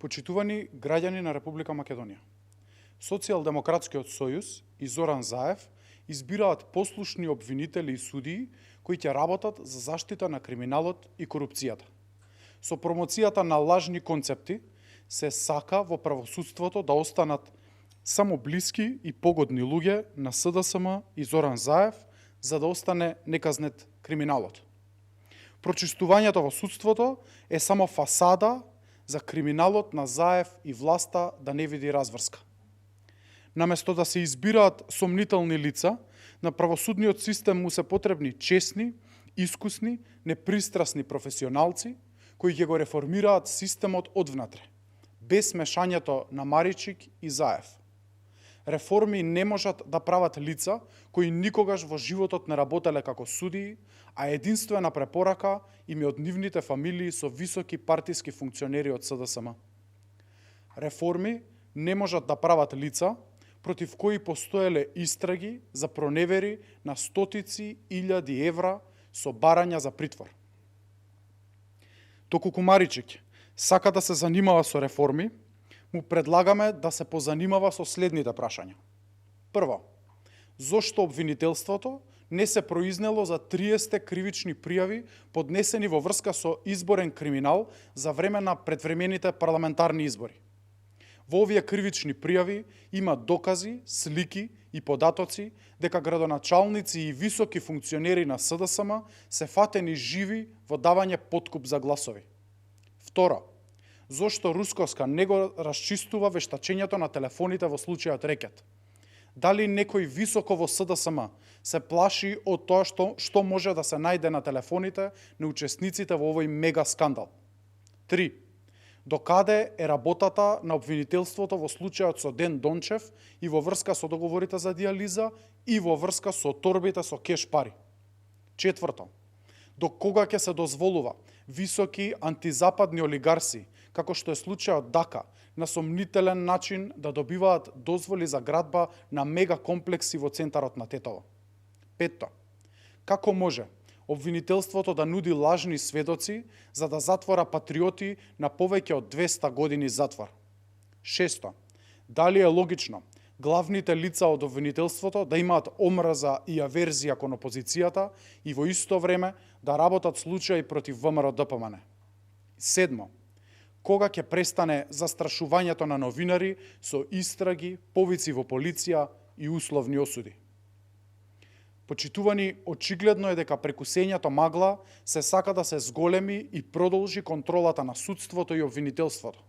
Почитувани граѓани на Република Македонија, Социјалдемократскиот сојуз и Зоран Заев избираат послушни обвинители и судии кои ќе работат за заштита на криминалот и корупцијата. Со промоцијата на лажни концепти се сака во правосудството да останат само блиски и погодни луѓе на СДСМ и Зоран Заев, за да остане неказнет криминалот. Прочистувањето во судството е само фасада за криминалот на Заев и власта да не види разврска. Наместо да се избираат сомнителни лица, на правосудниот систем му се потребни честни, искусни, непристрасни професионалци кои ќе го реформираат системот одвнатре, без мешањето на Маричик и Заев. Реформи не можат да прават лица кои никогаш во животот не работеле како судии, а единствена препорака им е од нивните фамилии со високи партиски функционери од СДСМ. Реформи не можат да прават лица против кои постоеле истраги за проневери на стотици илјади евра со барања за притвор. Доколку Маричик сака да се занимава со реформи, му предлагаме да се позанимава со следните прашања. Прво, зошто обвинителството не се произнело за 30 кривични пријави поднесени во врска со изборен криминал за време на предвремените парламентарни избори? Во овие кривични пријави има докази, слики и податоци дека градоначалници и високи функционери на СДСМ се фатени живи во давање подкуп за гласови. Второ, зошто Рускоска не го расчистува вештачењето на телефоните во случајот Рекет? Дали некој високо во СДСМ се плаши од тоа што може да се најде на телефоните на учесниците во овој мега скандал? 3. Докаде е работата на обвинителството во случајот со Ден Дончев и во врска со договорите за диализа и во врска со торбите со кеш пари? 4. До кога ќе се дозволува високи антизападни олигарси, како што е случајот Дака, на сомнителен начин да добиваат дозволи за градба на мега комплекси во центарот на Тетово? 5. Како може обвинителството да нуди лажни сведоци за да затвора патриоти на повеќе од 200 години затвор? 6. Дали е логично главните лица од обвинителството да имаат омраза и аверзија кон опозицијата и во исто време да работат случаи против ВМРО-ДПМН? 7. Кога ќе престане застрашувањето на новинари со истраги, повици во полиција и условни осуди? Почитувани, очигледно е дека преку сењето магла се сака да се зголеми и продолжи контролата на судството и обвинителството.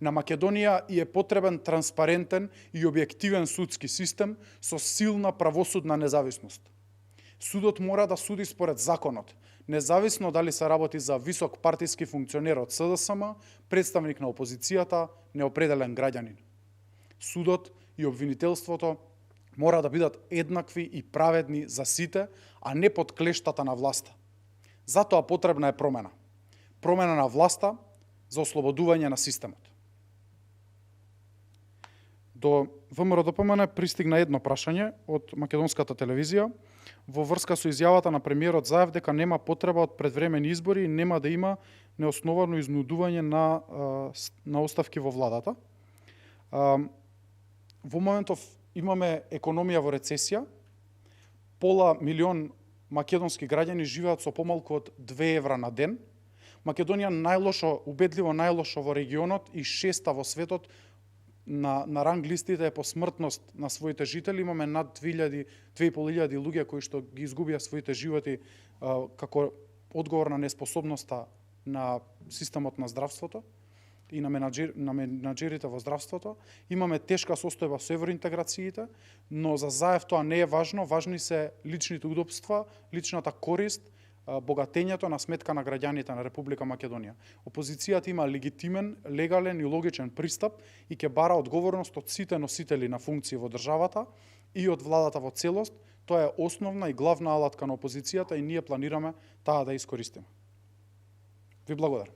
На Македонија и е потребен транспарентен и објективен судски систем со силна правосудна независност. Судот мора да суди според законот, независно дали се работи за висок партиски функционер од СДСМ, представник на опозицијата, неопределен граѓанин. Судот и обвинителството мора да бидат еднакви и праведни за сите, а не под клештата на власта. Затоа потребна е промена. Промена на власта за ослободување на системот. До ВМРО-ДПМН пристигна едно прашање од македонската телевизија во врска со изјавата на премиерот Заев дека нема потреба од предвремени избори и нема да има неосновано изнудување на оставки во владата. Во моментов имаме економија во рецесија, пола милион македонски граѓани живеат со помалку од 2 евра на ден. Македонија најлошо, убедливо најлошо во регионот и 6-та во светот на ранг листите е по смртност на своите жители. Имаме над 2.500 луѓе кои што ги изгубија своите животи како одговор на неспособноста на системот на здравството и на менаџерите во здравството. Имаме тешка состојба со евроинтеграциите, но за Заев тоа не е важно. Важни се личните удобства, личната корист, богатењето на сметка на граѓаните на Република Македонија. Опозицијата има легитимен, легален и логичен пристап и ќе бара одговорност од сите носители на функции во државата и од владата во целост. Тоа е основна и главна алатка на опозицијата и ние планираме таа да искористиме. Ви благодарам.